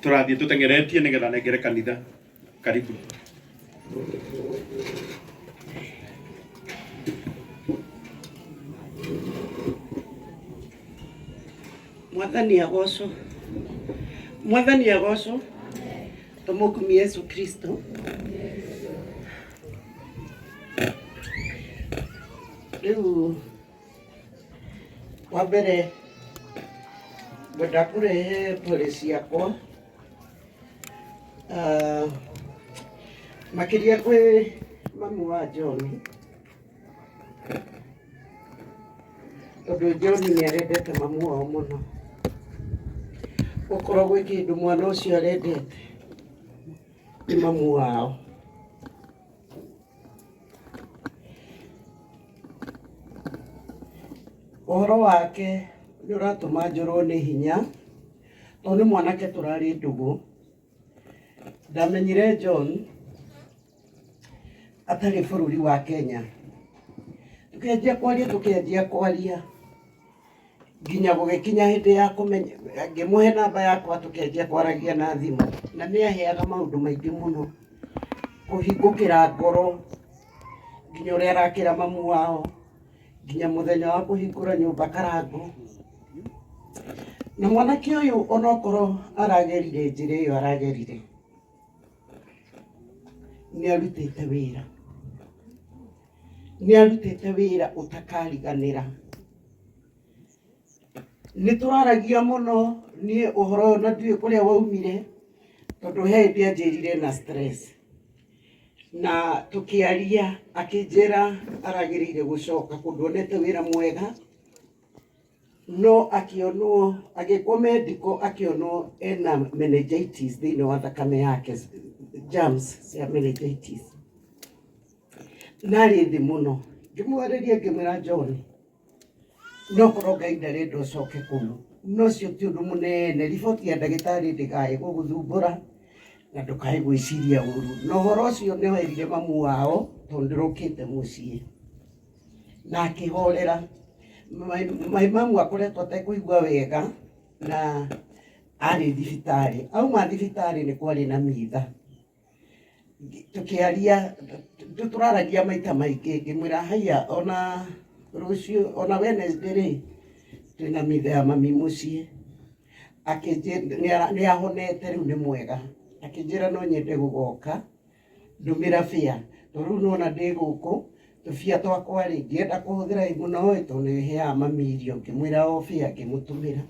Tũrathiĩ tũteng'eretie nĩgetha nengere kanitha. Karibu. Mwathani agocwo. Mwathani agocwo. Tũmũkumie Yesu Kristo. Rĩu wa mbere ngwenda kũrehe pole ciakwa ah, makĩria kwĩ mamu wa John tondũ John nĩ arendete mamu wao mũno. Okorwo gwĩ kĩndũ mwana ũcio arendete nĩ mamu wao. Ũhoro wake nĩ ũratũma njũrwo nĩ hinya, tondũ nĩ mwanake tũrarĩ ndũgũ. Ndamenyire John atarĩ bũrũri wa Kenya. Tũkĩanjia kwaria tũkĩanjia kwaria nginya gũgĩkinya hĩndĩ ya kũmenya, ngĩmũhe namba yakwa tũkĩanjia kwaragia na thimũ. Na nĩ aheaga maũndũ maingĩ mũno, kũhingũkĩra ngoro, nginya ũrĩa arakĩra mamu wao, nginya mũthenya wa kũhingũra nyũmba Karangũ. Na mwanake ũyũ onokorwo aragerire njĩra ĩyo aragerire, nĩ arutĩte wĩra, nĩ arutĩte wĩra ũtakariganĩra. Nĩ tũraragia mũno niĩ ũhoro ũyũ na ndiũĩ kũrĩa waumire, tondũ he hĩndĩ anjĩrire ena stress. Na tũkĩaria akĩnjĩra aragĩrĩire gũcoka kũndũ onete wĩra mwega, no akĩonwo agĩkwo medical akĩonwo ena meningitis thĩinĩ wa thakame yake, germs cia meningitis. Na arĩ thĩ mũno. Ngĩmwarĩria ngĩmwĩra John, no korwo Ngai ndarenda ũcoke kũu, no ũcio ti ũndũ mũnene, riboti ya ndagĩtarĩ ndĩkae gũgũthumbũra na ndũkae gwĩciria ũru. Na ũhoro ũcio nĩ werire mamu wao tondũ ndũrokĩte mũciĩ. Na akĩhorera. My mamu akoretwo atekũigua wega na arĩ thibitarĩ. Auma thibitarĩ nĩ kwarĩ na mitha. Tũkĩaria, tũraragia maita maingĩ ngĩmwĩra haiya ona rũciũ ona Wednesday rĩ, twĩna mitha ya mami mũciĩ. Akĩnjĩra nĩ ahonete rĩu nĩ mwega. Akĩnjĩra no nyende gũgoka. Ndũmĩra fare tondũ rĩu nĩwona ndĩ gũkũ tũbia twakwa rĩ ngĩenda kũhũthĩra ĩ mũno ĩ tondũ nĩ heaga mami irio ngĩmwĩra o fare ngĩmũtũmĩra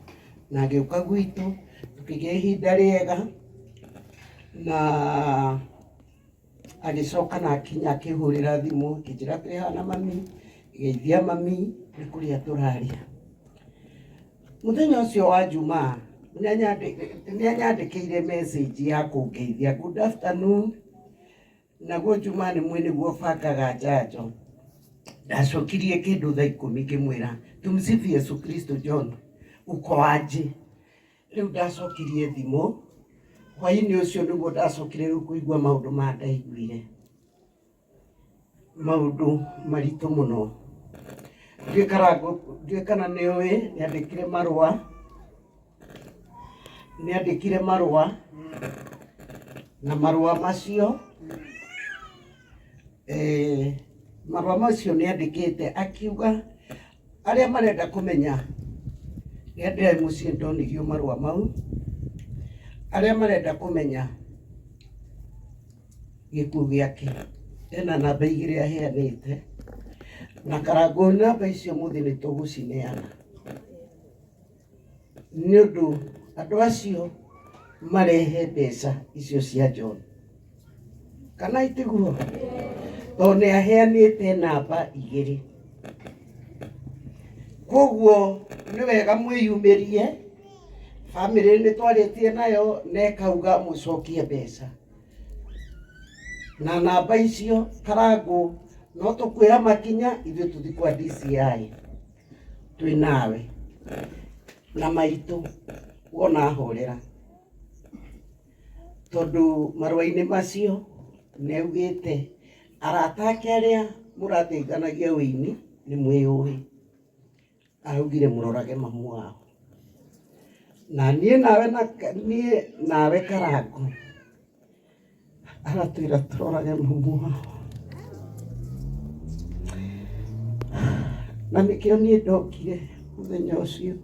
na agĩũka gwitũ tũkĩgĩa ihinda rĩega na agĩcoka na akinya akĩhũrĩra thimũ akĩnjĩra twĩ haha na mami, geithia mami nĩ kũrĩa tũrarĩa. Mũthenya ũcio wa Jumaa nĩ anyandĩkĩire message ya kũngeithia good afternoon, naguo Jumaa nĩ mwĩ nĩguo bangaga njanjo. Ndacokirie kĩndũ thaa ikũmi ngĩmwĩra tumsifu Yesu Kristo John, uko aje? Rĩu ndacokirie thimũ, hwainĩ ũcio nĩguo ndacokire rĩu kũigua maũndũ maya ndaiguire. Maũndũ maritũ mũno. Ndiũĩ kana nĩ ũĩ nĩ andĩkire marũa, nĩ andĩkire marũa, na marũa macio, marũa macio nĩ andĩkĩte akiuga arĩa marenda kũmenya, rĩrĩa ndĩrarĩ mũciĩ ndonirio marũa mau, arĩa marenda kũmenya gĩkuũ gĩake. Ena namba igĩrĩ aheanĩte, na Karangũ namba icio ũmũthĩ nĩ tũgũcineana. Nĩ ũndũ andũ acio marehe mbeca icio cia John. Kana itiguo? Tondũ nĩ aheanĩte namba igĩrĩ. Koguo nĩ wega mwĩyumĩrie, bamĩrĩ nĩ twarĩtie nayo na ĩkauga mũcokie mbeca. Na namba icio Karangũ no tũkuoya makinya ithuĩ tũthiĩ kwa DCI twĩ nawe na maitũ wona ahorera. Tondũ marũa-inĩ macio nĩ augĩte arata ake arĩa mũrateithanagia ũini nĩ mwĩyũĩ. Araugire mũrorage mamu wao. Na niĩ nawe na niĩ nawe Karangũ aratwĩra tũrorage mamu wao, na nĩkĩo niĩ ndokire mũthenya ũcio.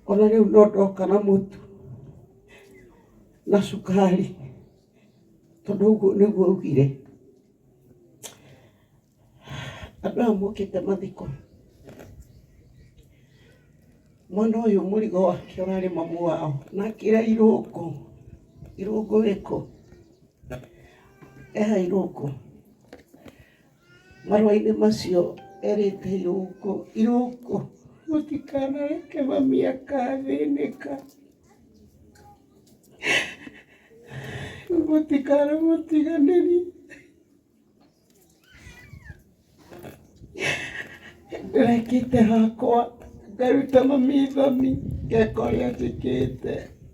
Ona rĩu no ndoka na mũtu na cukari, tondũ ũguo nĩguo augire. Andũ aya mokĩte mathiko, mwana ũyũ mũrigo wake ũrarĩ mamu wao, na akĩra Irũngũ, Irũngũ wĩkũ? Eha Irũngũ? Marũa-inĩ macio erĩte Irũngũ, Irũngũ mũtikanareke mami akathĩnĩka, mũtikanamũtiganĩrie. Ndĩrekĩte hakwa ngaruta mami thoni ngeka ũrĩa njĩkĩte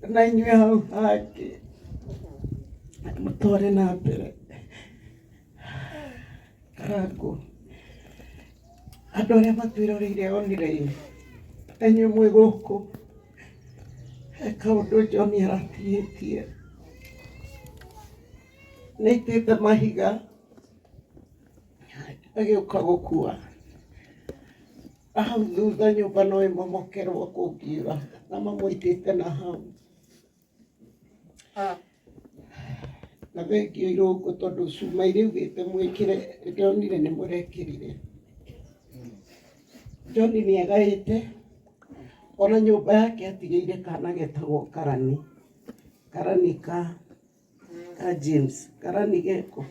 na inyuĩ hau hangĩ mũtware na mbere. Karangũ, andũ arĩa matwĩroreire online na inyuĩ mwĩ gũkũ, he kaũndũ John aratigĩtie. Nĩ aitĩte mahiga agĩũka gũkua. Na hau thutha nyũmba no ĩmomokerwo kũngiura na mamũitĩte na hau. Na thengiũ Irũngũ tondũ cuma iria augĩte mwĩkĩre nĩndonire nĩ mũrekĩrire. John nĩ agaĩte ona nyũmba yake atigĩire kana getagwo Karani. Karani ka ka James karani geko.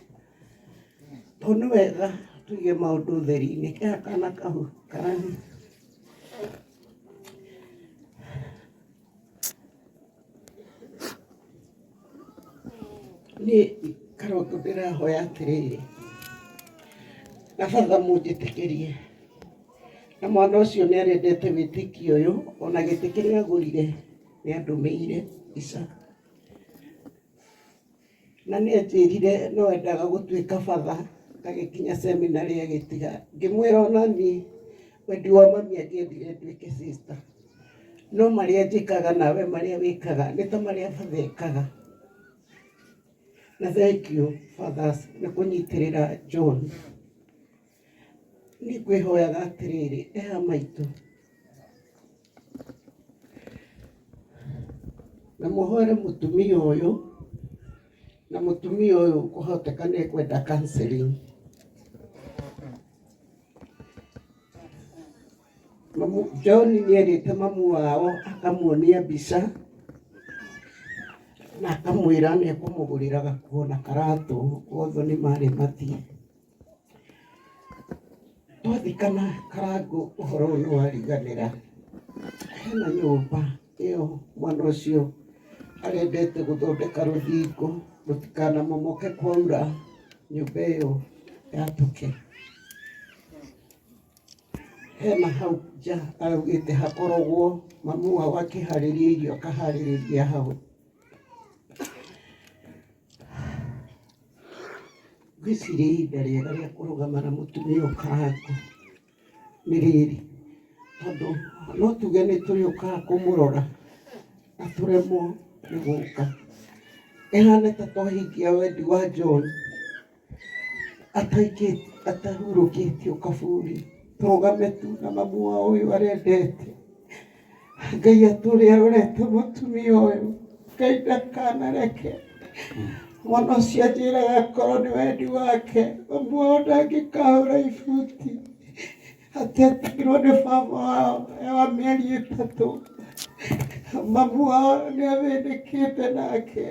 To nĩ wega tũige maũndũ ũtheri-inĩ, keha kana kau karani. Niĩ Karũngũ ndĩrahoya atĩrĩrĩ, na batha mũnjĩtĩkĩrie, na mwana ũcio nĩ arendete wĩtĩkio ũyũ, ona gĩtĩ kĩrĩa agũrire nĩ andũmĩire mbica. Na nĩ anjĩrire no endaga gũtuĩka batha, agĩkinya seminarĩ agĩtiga. Ngĩmwĩra ona niĩ wendi wa mami angĩendire nduĩke sister, no marĩa njĩkaga nawe marĩa wĩkaga nĩ ta marĩa batha ekaga. Na thengiũ fathers nĩ kũnyitĩrĩra John. Niĩ ngwĩhoyaga atĩrĩrĩ, eha maitũ, na mũhoere mũtumia ũyũ, na mũtumia ũyũ kwahoteka nĩ ekwenda counselling. Mamu, John nĩ erĩte mamu wao akamuonia mbica na akamwĩra nĩ ekũmũgũrĩra gakuo na karatũ, guothe nĩ marĩ mathiĩ. Twathikana Karangũ ũhoro ũyũ nĩ wariganĩra, hena nyũmba ĩyo mwana ũcio arendete gũthondeka rũthingo rũtikanamomoke kwaura nyũmba ĩyo yatũke. Hena hau nja araugĩte hakoragwo mamu wao akĩharĩria irio akaharĩrĩria hau. Ngwĩciria ihinda rĩega rĩa kũrũgama na mũtumia ũyũ Karangũ nĩ rĩrĩ, tondũ no tuge nĩ tũrĩũkaga kũmũrora na tũremwo nĩ gũka. Ĩhane ta twahingia wendi wa John atahurũkĩtio kaburi, tũrũgame tu na mamu wao ũyũ arendete. Ngai atũre arorete mũtumia ũyũ, Ngai ndakanareke mwana ũcio anjĩraga akorwo nĩ wendi wake, mamu wao ndangĩkahũra ibuti atĩ atigirwo nĩ baba wao e wa mĩeri 3. Mamu wao nĩ athĩnĩkĩte nake.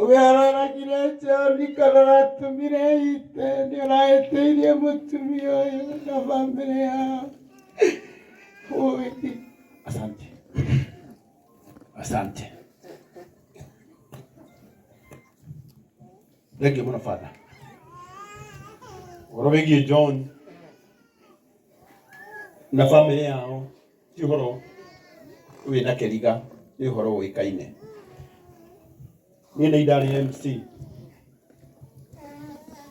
We aroragire John kana aratũmire ite nĩ ũrahĩtĩirie mũtumia ũyũ na bamĩrĩ yao. Oi. Asante. Asante. Thengiũ mũno Father. Ũhoro wĩgiĩ John na bamĩrĩ yao ti ũhoro wĩna kĩriga, nĩ ũhoro ũĩkaine. Niĩ nĩ ndarĩ MC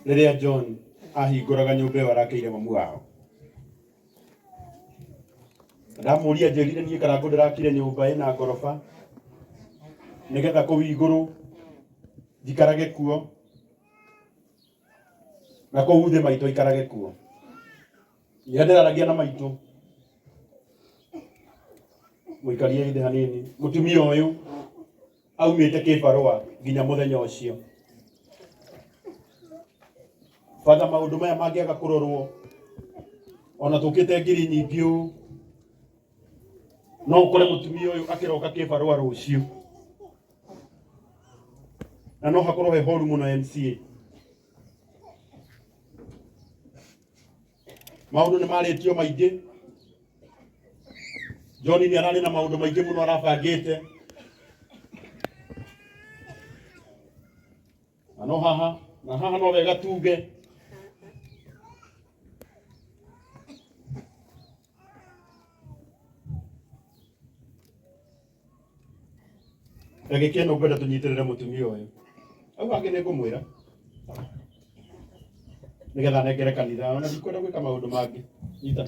rĩrĩa John ahingũraga nyũmba ĩyo arakĩire mamu wao. Ndamũria njĩrire niĩ Karangũ ndĩrakire nyũmba ĩna ngoroba nĩgetha kũu igũrũ njikarage kuo na kũu thĩ maitũ aikarage kuo. Rĩrĩa ndĩraragia na maitũ mũikarie thĩ hanini, mũtumia ũyũ aumĩte kĩbarũa nginya mũthenya ũcio. Batha, maũndũ maya mangĩaga kũrorwo ona tũkĩte ngiri nyingĩ ũũ, no ũkore mũtumia ũyũ akĩroka kĩbarũa rũciũ, na no hakorwo he horu mũno MCA. Maũndũ nĩ marĩtio maingĩ. John nĩ ararĩ na maũndũ maingĩ mũno arabangĩte, na no haha na haha no wega tuge ndagĩka ĩno ngwenda tũnyitĩrĩre mũtumia ũyũ. Hau hangĩ nĩ ngũmwĩra nĩgetha nengere kanitha, ona ndikwenda gwĩka maũndũ mangĩ. Nyita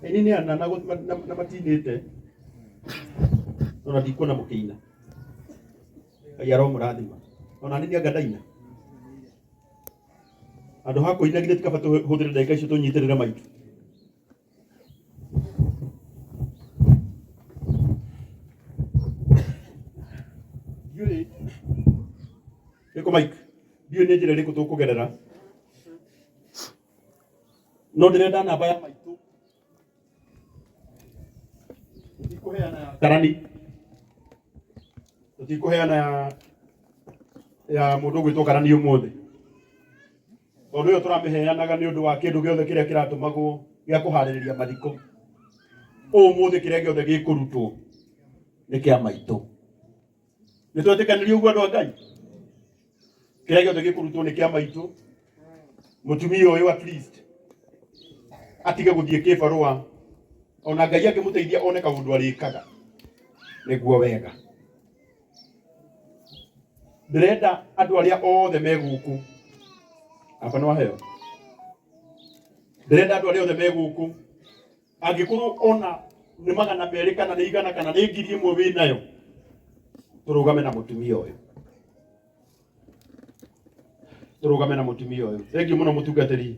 ĩni nĩ ana na matinĩte, ona ndikuona mũkĩina. Ngai aromũrathima. Ona nini anga ndaina handũ ha kũina, githĩ ti kaba tũhũthĩre ndagĩka icio tũnyitĩrĩre maitũ? Ndiũĩ ĩkũ Mike, ndiũĩ nĩ njĩra ĩrĩkũ tũkũgerera, no ndĩrenda namba ya maitũ. Tũtikũheana ya karani, tũtikũheana ya mũndũ ũgwĩtwo karani ũmũthĩ, tondũ ĩyo tũramĩheanaga nĩ ũndũ wa kĩndũ gĩothe kĩrĩa kĩratũmagwo gĩa kũharĩrĩria mathiko. Ũmũthĩ kĩrĩa gĩothe gĩkũrutwo nĩ kĩa maitũ. Nĩ twetĩkanĩria ũguo, andũ a Ngai? Kĩrĩa gĩothe gĩkũrutwo nĩ kĩa maitũ. Mũtumia ũyũ at least atige gũthiĩ kĩbarũa, ona Ngai angĩmũteithia one kaũndũ arĩkaga nĩguo wega. Ndĩrenda andũ arĩa othe me gũkũ aba nĩ waheo, ndĩrenda andũ arĩa othe me gũkũ, angĩkorwo ona nĩ 200 kana nĩ 100 kana nĩ 1000 wĩ nayo, tũrũgame na mũtumia ũyũ, tũrũgame na mũtumia ũyũ. Thengiũ mũno mũtungatĩri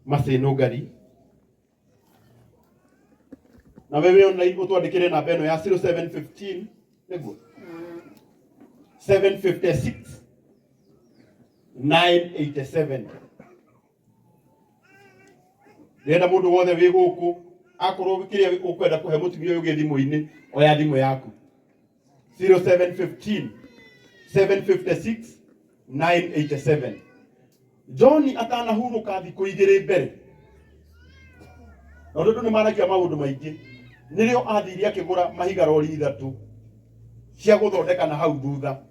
Maseno Ngari, na wewe online ũtwandĩkĩre namba ĩno ya 0715 nĩguo 756 987. Ndĩrenda mũndũ wothe wĩ gũkũ, akorwo kĩrĩa ũkwenda kũhe mũtumia ũyũ gĩ thimũ-inĩ, oya thimũ yaku 0715 756 987. John atanahurũka thikũ igĩrĩ mbere, na tondũ nĩ maragia maũndũ maingĩ, nĩrĩo athire akĩgũra mahiga rori ithatũ cia gũthondeka na hau thutha.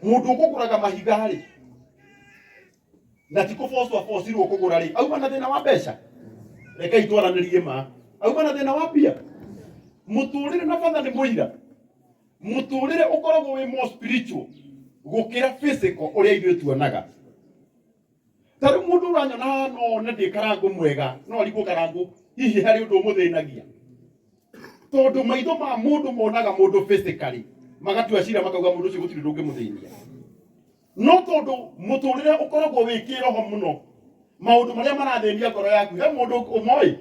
Mũndũ ũkũgũraga mahiga rĩ, na ti kũbocwo abocirwo kũgũra rĩ, auma na thĩna wa mbeca. Rekei twaranĩrie ma, auma na thĩna wa mbia. Mũtũrĩre na batha nĩ mũira, mũtũrĩre ũkoragwo wĩ more spiritual gũkĩra physical ũrĩa ithuĩ tuonaga. Ta rĩu mũndũ ũranyona haha no one ndĩ Karangũ mwega, no arigwo Karangũ hihi harĩ ũndũ ũmũthĩnagia, tondũ maitho ma mũndũ monaga mũndũ physically, magatua cira, makauga mũndũ ũcio gũtirĩ ũndũ ũngĩmũthĩnia. No tondũ mũtũrĩre ũkoragwo wĩ kĩroho mũno, maũndũ marĩa marathĩnia ngoro yaku he mũndũ ũmoĩ.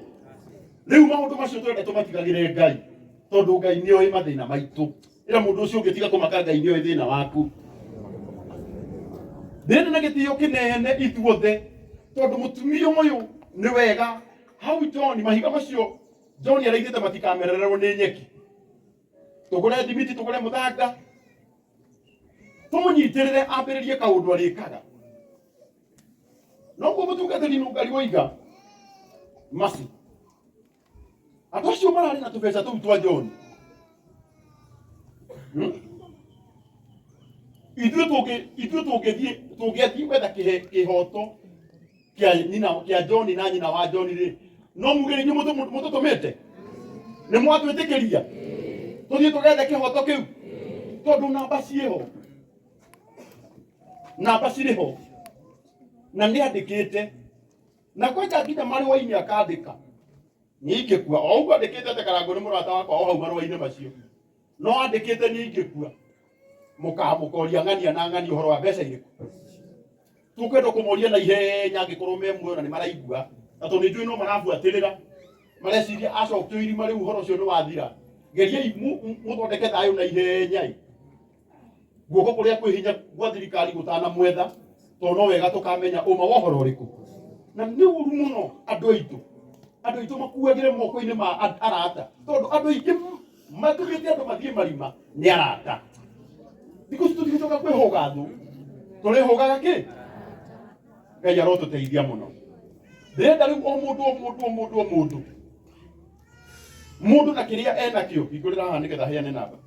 Rĩu maũndũ macio tũrenda tũmatigagĩre Ngai, tondũ Ngai nĩ oĩ mathĩna maitũ. Ĩra mũndũ ũcio ũngĩ, tiga kũmaka, Ngai nĩ oĩ thĩna waku. Ndĩrenda na gĩtĩo kĩnene ithuothe, tondũ mũtumia ũyũ nĩ wega hau John, mahiga macio John araigĩte matikamerererwo nĩ nyeki. Tũgũre thimiti, tũgũre mũthanga, tũmũnyitĩrĩre ambĩrĩrie kaũndũ arĩkaga. Noguo mũtungatĩri Nũngari woiga maci andũ acio mararĩ na tũbeca tũu twa John. Ithuĩ tũngĩthiĩ, tũngĩathiĩ gwetha kĩhoto kĩa nyina, kĩa John na nyina wa John rĩ, no muge inyuĩ mũtũtũmĩte nĩ mwatwĩtĩkĩria tũthiĩ tũgethe kĩhoto kĩu, tondũ namba ciĩho, namba cirĩ ho na nĩ andĩkĩte. Na kwanja nginya marũa-inĩ akandĩka niĩ ingĩkua o ũguo andĩkĩte atĩ Karangũ nĩ mũrata wakwa o hau marũa-inĩ macio no andĩkĩte niĩ ingĩkua mũkamũkoria ng'ania na ng'ania ũhoro wa mbeca irĩkũ tũkwenda kũmoria na ihenya angĩkorwo me muoyo na nĩ maraigua na tondũ nĩ njũĩ no marabuatĩrĩra mareciria acokio irima rĩu ũhoro ũcio nĩ wathira geriai mũthondeke thayũ na ihenya ĩ guoko kũrĩa kwĩ hinya gwa thirikari gũtanamwetha tondũ no wega tũkamenya ũma wa ũhoro ũrĩkũ na nĩ ũru mũno andũ aitũ andũ aitũ makuagĩre moko-inĩ ma arata tondũ andũ aingĩ matũmĩte andũ mathiĩ marima nĩ arata thikũ ici tũtigũcoka kwĩhũga thũ tũrĩhũgaga kĩ Ngai arotũteithia mũno ndĩrenda rĩu o mũndũ o mũndũ o mũndũ o mũndũ mũndũ na kĩrĩa enakĩo hingũrĩra haha nĩgetha heane namba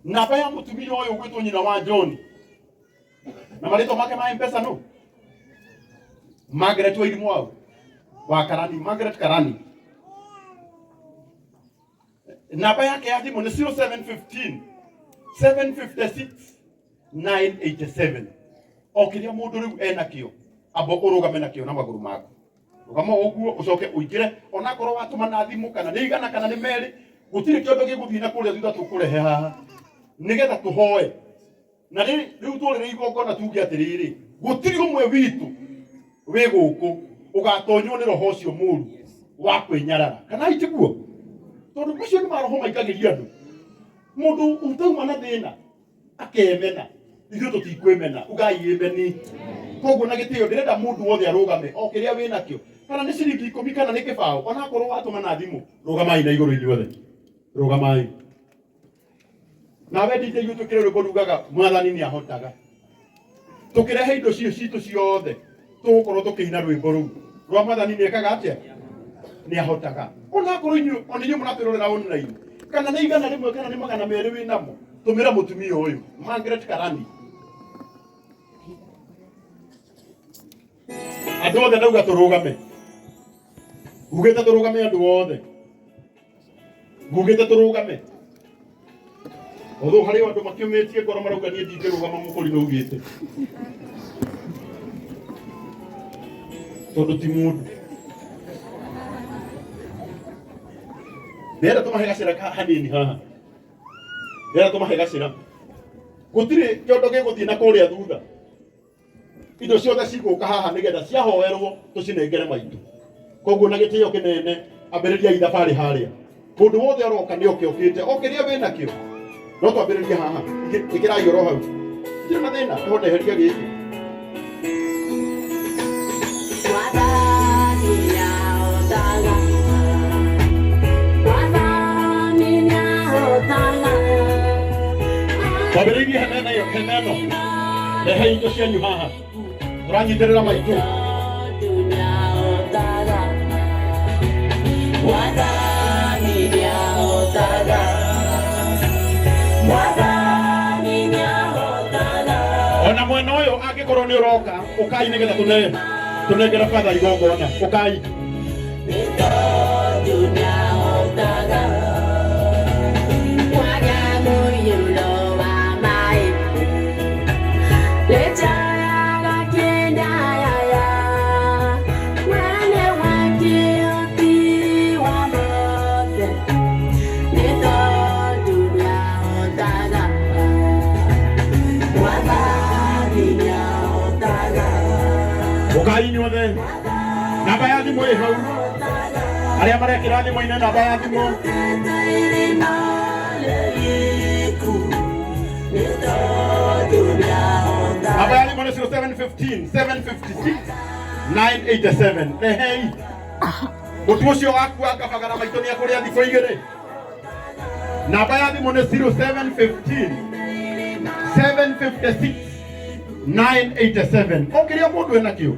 namba ya mũtumia ũyũ ũgwĩtwo nyina wa John na marĩtwa make ma mpesa no Margaret Wairimu wau wa Karani Margaret Karani namba yake ya thimũ nĩ 0715 756 987 o kĩrĩa mũndũ rĩu enakĩo amba ũrũgame nakĩo na magũrũ maku rũgama ũguo ũcoke ũingĩre onakorwo watũma na thimũ kana nĩ igana kana nĩ merĩ gũtirĩ kĩondo gĩgũthiĩ na kũrĩa thutha tũkũrehe haha nĩgetha tũhoe na rĩu tũrĩrĩ igongona tuge atĩrĩrĩ gũtirĩ ũmwe witũ wĩ gũkũ ũgatonywo nĩ roho ũcio mũru wa kwĩnyarara kana hihi tiguo tondũ macio nĩ maroho maikagĩria andũ mũndũ utauma na thĩna akemena ithuĩ tũtikwĩmena ugai ĩmeni koguo na gĩtĩo ndĩrenda mũndũ wothe arũgame o kĩrĩa wĩ nakĩo kana nĩ ciringi ikũmi kana nĩ kĩbaũ onakorwo watũma na thimũ rũgamai na igũrũ inyuothe rũgamai nawe DJ ũtwĩkĩre rwĩmbo rugaga mwathani nĩ ahotaga tũkĩrehe indo cio citũ ciothe tũgũkorwo tũkĩina rwĩmbo rũu rwa mwathani nĩ ekaga atĩa nĩ ahotaga onakorwo inyuĩ ona inyuĩ mũratwĩrorera online kana nĩ igana rĩmwe kana nĩ magana merĩ wĩ namo tũmĩra mũtumia ũyũ Margaret Karani andũ othe ndauga tũrũgame ngugĩte tũrũgame andũ othe ngugĩte tũrũgame although harĩ o andũ makĩũmĩtie ngoro marauga niĩ ndingĩrũgama mũkũri nĩ ugĩte tondũ ti mũndũ ndĩrenda tũmahe gacĩra hanini haha ndĩrenda tũmahe gacĩra gũtirĩ kĩondo gĩgũthiĩ na kũrĩa thutha indo ciothe cigũka haha nĩgetha ciahoerwo tũcinengere maitũ koguo na gĩtĩo kĩnene ambĩrĩriai thabarĩ harĩa mũndũ wothe aroka nĩ oke okĩte o kĩrĩa wĩ nakĩo no twambĩrĩrie haha ĩkĩrai oro hau ndirĩ na thĩna nĩho ndeheria gĩkĩ Mwathani nĩahotaga. Mwathani nĩahotaga. Twambĩrĩirie hema ĩno ĩyo hema ĩno rehe indo cianyu haha tũranyitĩrĩra maitũ Tondũ nĩahotaga. Mwathani nĩahotaga. Mwathani nĩahotaga. Ona mwena ũyũ angĩkorwo nĩ ũroka ũkai nĩgetha tũnengere batha igongona ũkai Nĩ tondũ nĩahotaga. Kwaga mũiyũro wa maĩ. Rĩtayaga kĩndayaya. Mwene wa kĩhoti wa mothe. Nĩ tondũ nĩahotaga. Mwathani nĩahotaga. Ũkai inyuothe namba ya thimũ ĩ hau arĩa marekĩra thimũ-inĩ namba ya thimũ namba ya thimũ nĩ 0715 756 987 rehei mũtu ũcio waku wa kabagara maitũ nĩ akũrĩa thikũ igĩrĩ namba ya thimũ nĩ 0715 756 987 o kĩrĩa mũndũ enakĩo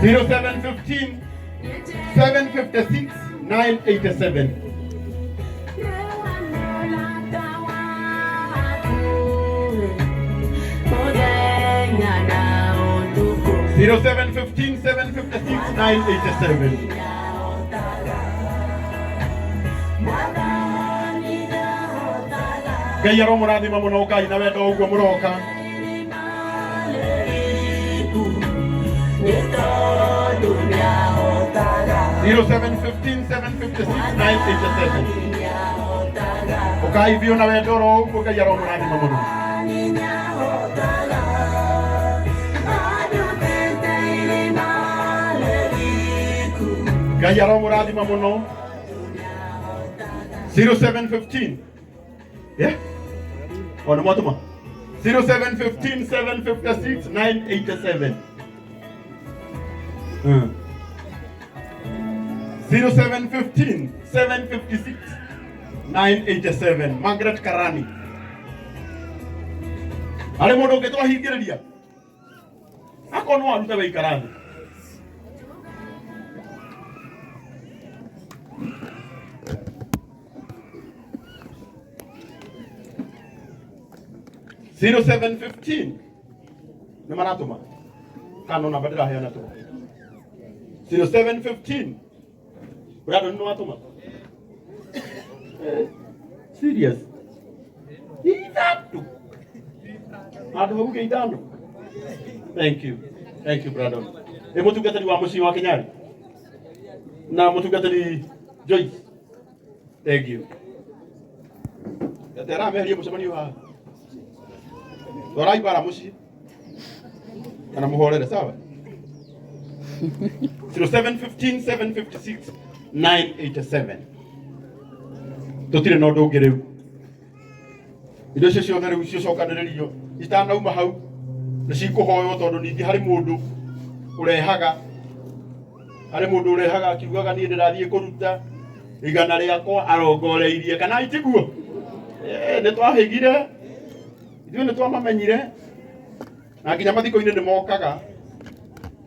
0715 756 987 0715 756 987 Ngai aromũrathima mũno, ũkai na wendo ũguo mũroka. 0715 756 987. Ũkai biũ na wendo oro ũguo, Ngai aromũrathima mũno. Ngai aromũrathima mũno. 0715, yeah, ona mwatũma 0715 756 987. 0715 756 987, Margaret Karani. Harĩ mũndũ ũngĩ twahingĩrĩria akorwo no arute wĩikara thĩ. 0715 nĩ maratũma kana no namba ndĩraheana tu. 0715, Brandon, nĩ watũma? Eh, serious, ithatũ handũ hau ge ithano. Thank you, thank you, Brandon. Ĩ mũtungatĩri wa mũciĩ wa Kenyari na mũtungatĩri Joyce, thank you. Gatera ameherie mũcemanio haha, twarai bara mũciĩ kana mũhorere sawa. 0715 756 987. Tũtirĩ na ũndũ ũngĩ rĩu, indo icio ciothe rĩu cicokanĩrĩrio itanauma hau nĩ cikũhoywo, tondũ ningĩ harĩ mũndũ ũrehaga, harĩ mũndũ ũrehaga akiugaga niĩ ndĩrathiĩ kũruta igana rĩakwa arongoreirie kana itiguo. Nĩ twahĩgire ithuĩ, nĩ twamamenyire na nginya mathiko-inĩ nĩ mokaga.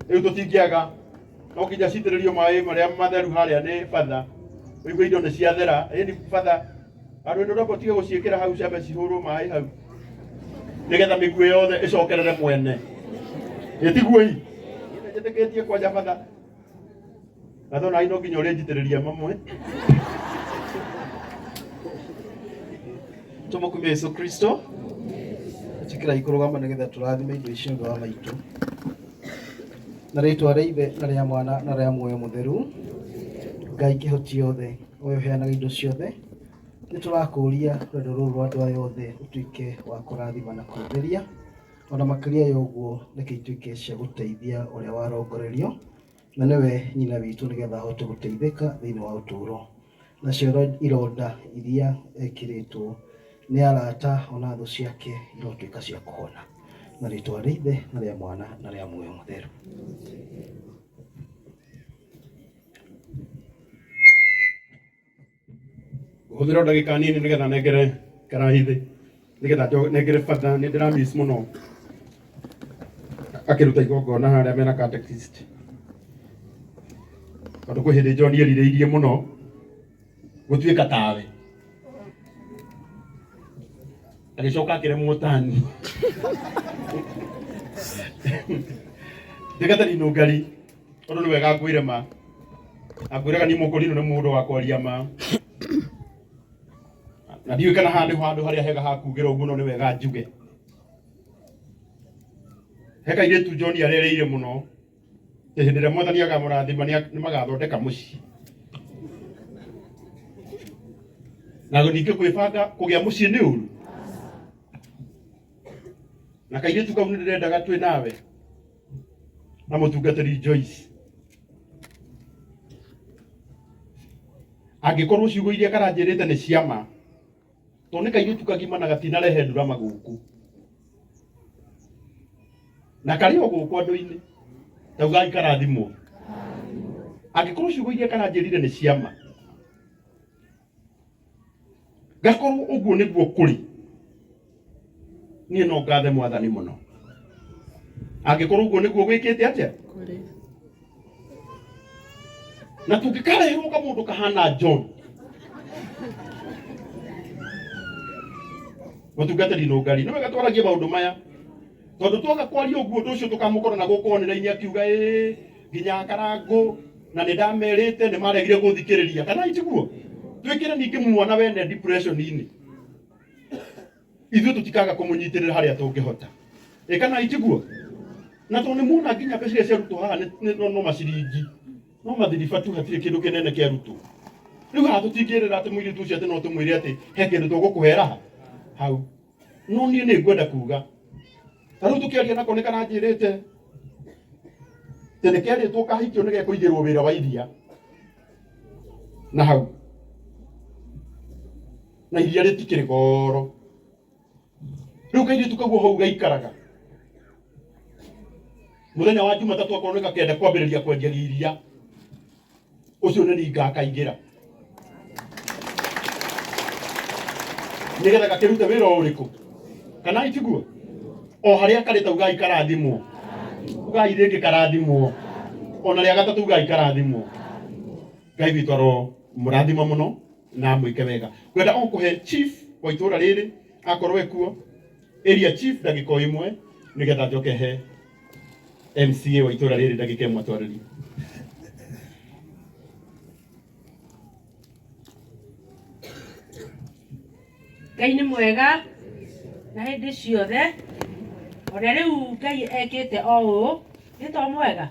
Rĩu tũtingĩaga, no nginya citĩrĩrio maĩ marĩa matheru harĩa nĩ batha, ũigue indo nĩ ciathera. Ĩni batha, andũ nĩ ũrenda ũtige gũciĩkĩra hau, ciambe cihũrwo maĩ hau nĩgetha mĩguĩ yothe ĩcokerere mwene. Ĩtiguo i njĩtĩkĩtie kwanja batha gathona no nginya ũrĩnjitĩrĩria mamwe. Tumukumie Yesu Kristo. Ĩtĩkĩra ikũrũgama nĩgetha tũrathime indo ici ũndũ wa maitũ na rĩtwa rĩa Ithe na rĩa Mwana na rĩa Muoyo Mũtheru. Ngai kĩhoti yothe, ũyũ ũheanaga indo ciothe, nĩ tũrakũria rwendo rũrũ rwa andũ aya othe ũtuĩke wa kũrathima na kũrũtheria, ona makĩria ya ũguo reke ituĩke cia gũteithia ũrĩa warongorerio na nĩwe nyina witũ, nĩgetha ahote gũteithĩka thĩinĩ wa ũtũũro. Nacio ironda iria ekĩrĩtwo nĩ arata ona thũ ciake irotuĩka cia kũhona, na rĩtwa rĩa Ithe na rĩa Mwana na rĩa Muoyo Mũtheru. Hũthĩra ndagĩka nini nĩgetha nengere karahi thĩ, nĩgetha nengere batha. Nĩ ndĩra miss mũno akĩruta igongona harĩa mena catechist, tondũ kwĩ hĩndĩ John erirĩirie mũno gũtuĩka tawe, agĩcoka akĩremwo tani ndĩgatari nũngari. Tondũ nĩ wega ngwĩre ma, na ngwĩraga niĩ mũkũrinũ nĩ mũndũ wa kwaria ma, na ndiũĩ kana haha nĩho handũ harĩa hega ha kugĩra ũguo, no nĩ wega njuge. He kairĩtu John arereire mũno atĩ hĩndĩ ĩrĩa Mwathani akamũrathima nĩ magathondeka mũciĩ, na ningĩ kwĩbanga kũgĩa mũciĩ nĩ ũru. Na kairĩtu kau nĩ ndĩrendaga twĩ nawe na mũtungatĩri Joyce, angĩkorwo ciugo iria karanjĩrĩte nĩ ciama, tondũ nĩ kairĩtu kagima na gatinarehe ndurama gũkũ na karĩ o gũkũ andũ-inĩ, taugai karathimwo. Angĩkorwo ciugo iria karanjĩrire nĩ ciama, ngakorwo ũguo nĩguo kũrĩ, niĩ no ngathe Mwathani mũno. Angĩkorwo ũguo nĩguo gwĩkĩte atĩa na tũngĩkareherwo kamũndũ kahana John mũtungatĩri nũngari, nĩ wega twaragie maũndũ maya, tondũ twaga kwaria ũguo ũndũ ũcio tũkamũkora na gũkũ onera-inĩ akiuga ĩĩ nginya karangũ na nĩ ndamerĩte nĩ maregire gũthikĩrĩria, kana itiguo? Twĩkĩre ningĩ mwana wene depression-inĩ. Ithuĩ tũtikaga kũmũnyitĩrĩra harĩa tũngĩhota. Ĩ kana itiguo? Na tondũ nĩ muona nginya mbeca iria ciarutwo haha no maciringi, no mathiriba tu, hatirĩ kĩndũ kĩnene kĩarutwo. Rĩu haha tũtingĩrĩra atĩ mũirĩtu ũcio atĩ no tũmwĩre atĩ he kĩndũ tũgũkũhera hau. No niĩ nĩ ngwenda kuga, ta rĩu tũkĩaria nako nĩ karanjĩrĩte atĩ nĩ kerĩtwo kahikio nĩ gekũigĩrwo wĩra wa iria na hau, na iria rĩtikĩrĩ goro. Rĩu kairĩtu kau hau gaikaraga mũthenya wa Jumatatũ akorwo nĩ gakenda kwambĩrĩria kwendia iria, ũcio nĩ niĩ ngakaingĩra nĩgetha gakĩrute wĩra o ũrĩkũ, kana itiguo? O harĩa karĩ ta ugai karathimwo, ugai rĩngĩ karathimwo, ona rĩa gatatũ ugai karathimwo. Ngai witũ aro mũrathima mũno na mwĩke wega. Ngwenda o kũhe chief wa itũra rĩrĩ akorwo ekuo, area chief, ndagĩka o ĩmwe nĩgetha njoke he MCA wa itũra rĩrĩ ndagĩka ĩmwe atwarĩrie. Ngai nĩ mwega na hĩndĩ ciothe. Ona rĩu Ngai ekĩte o ũũ, nĩ to mwega.